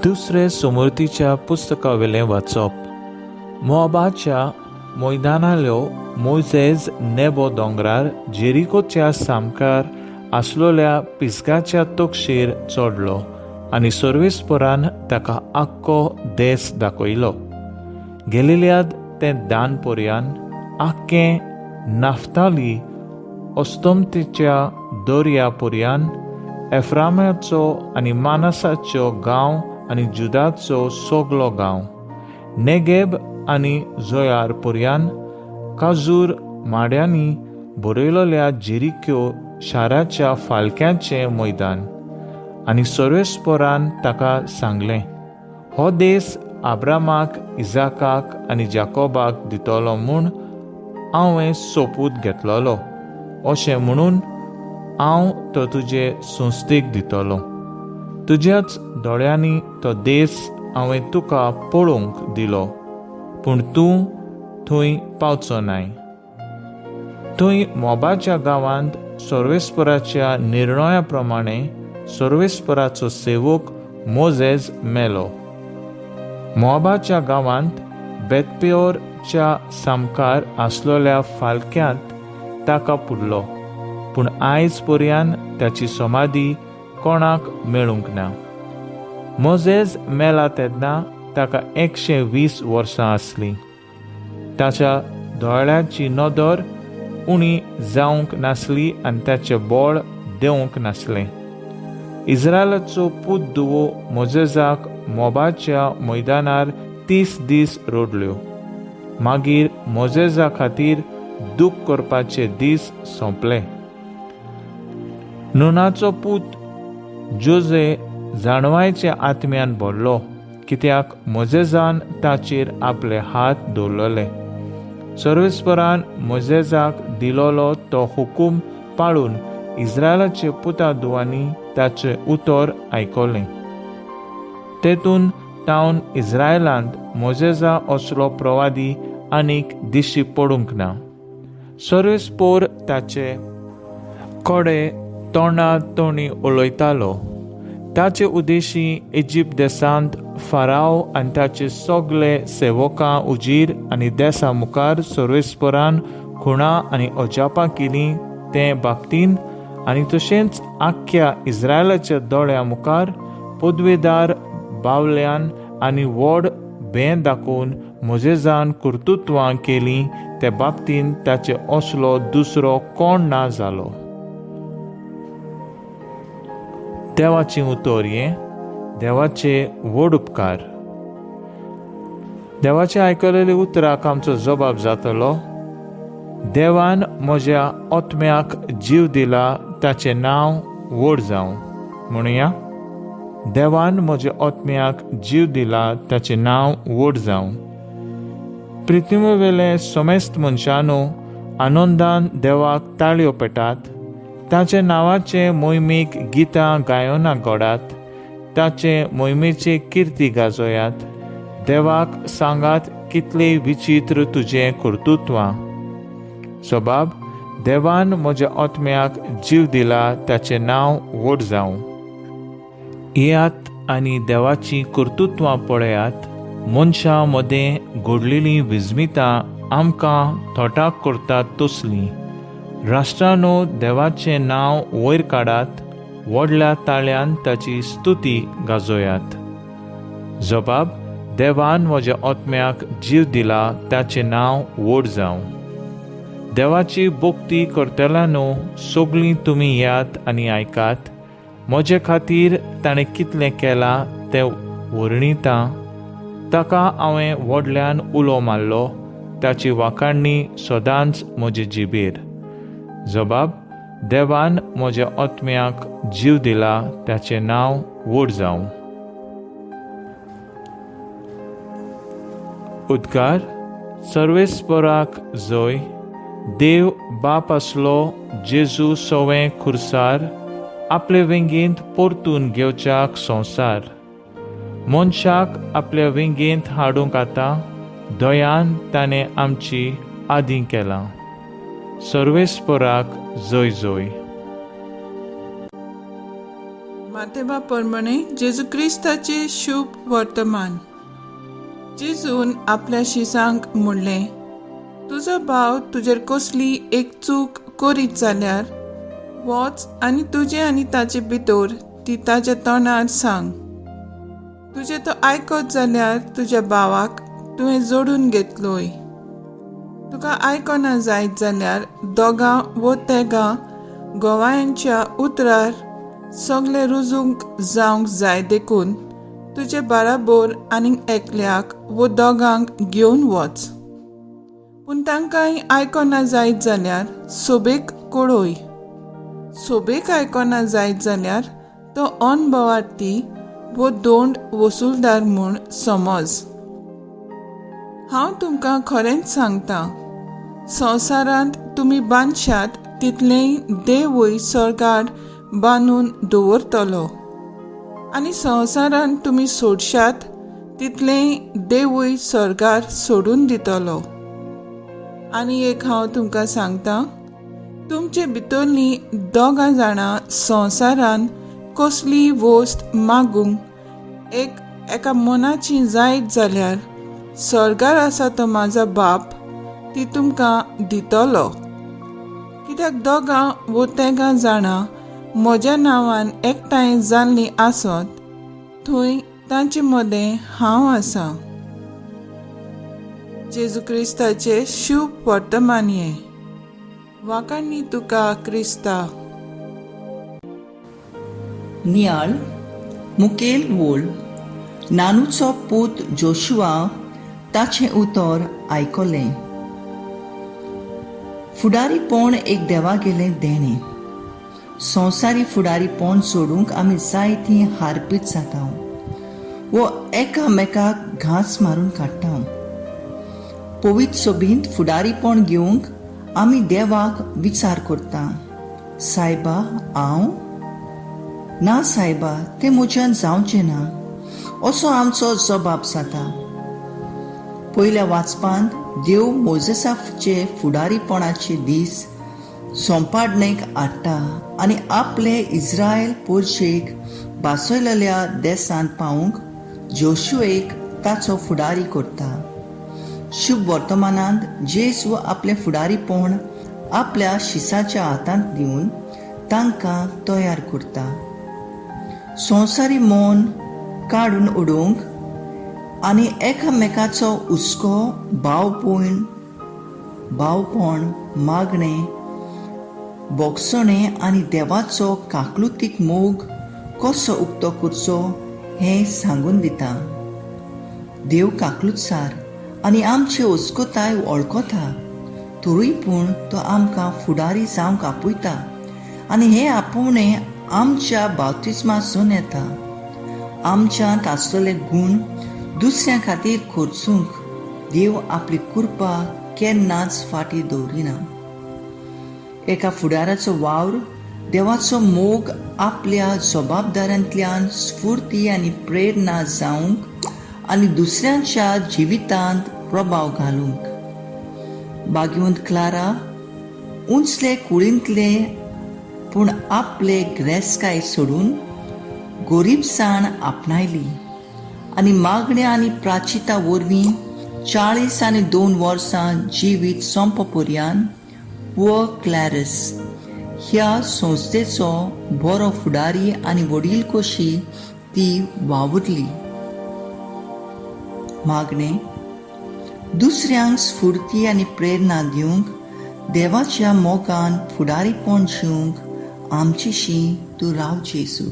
दुसरे सुमूर्तीच्या पुस्तकावेलें वाचप. मोआबाच्या मैदानाल्यो मोयजेज नेबो दोंगरार जेरिकोच्या सामकार आसलोल्या पिसगाच्या तोक्षेर चडलो आनी सर्वेस्परान ताका आख्खो देस दाखयलो. गेलेल्याद तें दान पर्यान, आख्खें नाफ्ताली, अस्तमतेच्या दर्या पर्यान, एफ्रामाचो आनी मानसाचो गांव आनी जुदाचो सगलो गांव, नेगेब आनी जोयार पर्यान, काजूर माड्यांनी बरयलेल्या जेरिक्यो शाराच्या फालक्याचें मैदान. आनी सर्वेस्परान ताका सांगलें, हो देस आब्रामाक, इजाकाक आनी जाकोबाक दितलो म्हूण हांवें सोपूत घेतलेलो, अशें म्हणून हांव तो तुजे संस्थेक दितलो. तुज्याच दोळ्यांनी तो देस हांवें तुका पळोवंक दिलो, पूण तूं थंय पावचो नाय. थंय मोबाच्या गांवांत सर्वेस्पराच्या निर्णया प्रमाणे सर्वेस्पराचो सेवक मोजेज मेलो. मोबाच्या गांवांत बेतपेओरच्या सामकार आसलेल्या फालक्यांत ताका पुरलो, पूण आयज पर्यान ताची समाधी कोणाक मेळूंक ना. मोजेज मेला तेन्ना ताका 120 वर्सां आसलीं. ताच्या दोळ्यांची नदर उणी जावंक नासली आनी ताचें बळ देंवंक नासलें. इस्रायलाचो पूत दुवो मोजेजाक मोबाच्या मैदानार 30 दीस रडल्यो. मागीर मोजेजा खातीर दूख करपाचे दीस सोंपले. नुनाचो पूत जोजे जाणवायच्या आत्म्यान भरलो, कित्याक मोजेजान ताचेर आपले हात दवरलेले. सर्वेस्परान मोजेजाक दिलोलो तो हुकूम पाळून इस्रायलाचे पुता दुवांनी ताचें उतर आयकलें. तेतून तावन इस्रायलांत मोजेजा असलो प्रवादी आनीक दिश्टी पडूंक ना. सर्वेस्पोर ताचे कडे तोंडा तोंडी उलयतालो. ताचे उद्देशी इजिप्त देशांत फाराव आनी ताचे सगळे सेवकां उजीर आनी देसा मुखार सर्वेस्परान खुणा आनी अजापां केलीं ते बाबतीन, आनी तशेंच आख्ख्या इस्रायलाच्या दोळ्या मुखार पदवेदार बावल्यान आनी व्हड भें दाखोवन मोजेजान कर्तृत्वां केलीं ते बाबतीन ताचे असलो दुसरो कोण ना जालो. देवाचें उतर हें देवाचे व्हड उपकार. देवाचे आयकलेले उतराक आमचो जबाब जातलो, देवान म्हज्या आत्म्याक जीव दिला, ताचें नांव व्हड जावं. म्हणुया, देवान म्हज्या आत्म्याक जीव दिला, ताचें नांव व्हड जावं. पृथ्वीवेले समेस्त मनशांनो, आनंदान देवाक ताळयो पेटात, ताचे नांवाचे मोहिमेक गितां गायनां घडात, ताचे मोहिमेचे किर्ती गाजयात. देवाक सांगात कितले विचित्र तुजें कर्तृत्वां. सबाब, देवान म्हज्या आत्म्याक जीव दिला, ताचें नांव व्हड जावं. येयात आनी देवाचीं कर्तृत्वां पळयात. मनशां मदें घडलेलीं विस्मितां आमकां थोटाक करतात तसलीं. राष्ट्रानो, देवाचें नांव वयर काडात, व्हडल्या ताळ्यान ताची स्तुती गाजोयात. जबाब, देवान म्हज्या आत्म्याक जीव दिला, ताचें नांव व्हड जावं. देवाची भक्ती करतल्यानो, सगळीं तुमी येयात आनी आयकात. म्हजे खातीर ताणें कितलें केलां तें वर्णिता. ताका हांवें व्हडल्यान उलो मारलो, ताची वाखाणणी सदांच म्हजे जिबेर. जबाब, देवान म्हज्या आत्म्याक जीव दिला, ताचें नांव व्हड जावं. उद्गार, सर्वेस्पराक जय. देव बाप आसलो जेजू सवें खुर्सार आपले वेंगेंत परतून घेवच्याक संवसार. मनशाक आपल्या वेंगेंत हाडूंक आतां दयान ताणें आमची आदीं केलां. सर्वेस्पराक जय जय. मातेबा प्रमाणे जेजू क्रिस्ताचे शुभ वर्तमान. जेजून आपल्या शिसांक म्हणलें, तुजो भाव तुजेर कसली एक चूक करीत जाल्यार वच आनी तुजे आनी ताचे भितर ती ताच्या तोंडार सांग. तुजें तो आयकत जाल्यार तुज्या भावाक तुवें जोडून घेतलोय. तुका आयकना जायत जाल्यार दोगां वो तेगां गोवायांच्या उतरार सगळे रुजूंक जावंक जाय देखून तुजे बाराबोर आनीक एकल्याक वो दोगांक घेवन वच. पूण तांकांय आयकना जायत जाल्यार सोबेक कळय. सोबेक आयकना जायत जाल्यार तो अनभवार्थी वो दोंड वसुलदार म्हूण समज. हांव तुमकां खरेंच सांगता, संवसारांत तुमी बांदशात तितलेंय देवूय सर्गार बांदून दवरतलो आनी संवसारांत तुमी सोडशात तितलेंय देवूय सर्गार सोडून दितलो. आनी एक हांव तुमकां सांगता, तुमचे भितरलीं दोगां जाणां संवसारान कसलीय वस्त मागूंक एक एका मनाची जायत जाल्यार सर्गार आसा तो म्हाजो बाप ती तुमकां दितलो. कित्याक दोगां वो तेगां जाणां म्हज्या नांवान एकठांय जाल्लीं आसत थंय तांचे मदें हांव आसा. जेजू क्रिस्ताचे शुभ वर्तमान हें. वाखाण तुका क्रिस्ता. नियाळ मुखेल वोळ. नानूचो पूत जोशुआ ताचें उतर आयकलें. फुडारीपण एक देवागेलें देणें. संवसारी फुडारीपण सोडूंक आमी जायतीं हारपीत जाता वो एकामेकाक घांस मारून काडटा. पवित्र सोबींत फुडारीपण घेवंक आमी देवाक विचार करता, सायबा हांव ना, सायबा तें म्हज्यान जावचें ना, असो आमचो जबाब जाता. पयल्या वाचपांत देव मोजेसाचे फुडारीपणाचे दीस सोंपाडणेक हाडटा आनी आपले इस्रायल पोरशेक बासयलेल्या देसांत पावूंक जोशुएक ताचो फुडारी करता. शुभ वर्तमानांत जेजू आपलें फुडारीपण आपल्या शिसाच्या हातांत दिवन तांकां तयार करता, संवसारी मन काडून उडोवंक आनी एकामेकाचो हुस्को, भावपण भावपण, मागणें, भोगसणें आनी देवाचो काकलुतीक मोग कसो उक्तो करचो हें सांगून दिता. देव काकलुतसार आनी आमची अस्कोताय वळखता, तरूय पूण तो आमकां फुडारी जावंक आपयता आनी हें आपोवणें आमच्या बाप्तिज्मासून येता. आमच्यांत आसलेले गूण दुसऱ्यां खातीर खर्चूंक देव आपली कृपा केन्नाच फाटीं दवरिना. एका फुडाराचो वावर देवाचो मोग आपल्या जबाबदारांतल्यान स्फूर्ती आनी प्रेरणा जावंक आनी दुसऱ्यांच्या जिवितांत प्रभाव घालूंक. भाग्यवंत क्लारा उंचले कुळींतले, पूण आपले ग्रेसकाय सोडून गोरीबसाण आपणायली आनी मागण्या आनी प्राचिता वरवीं 42 वर्सां जिवीत सोंप पर्यंत पुअर क्लॅरस ह्या संस्थेचो बरो फुडारी आनी वडील कशी ती वावुरली. मागणें. दुसऱ्यांक स्फूर्ती आनी प्रेरणा दिवंक देवाच्या मोगान फुडारीपण शिवंक आमचेशी तूं राव जेजू.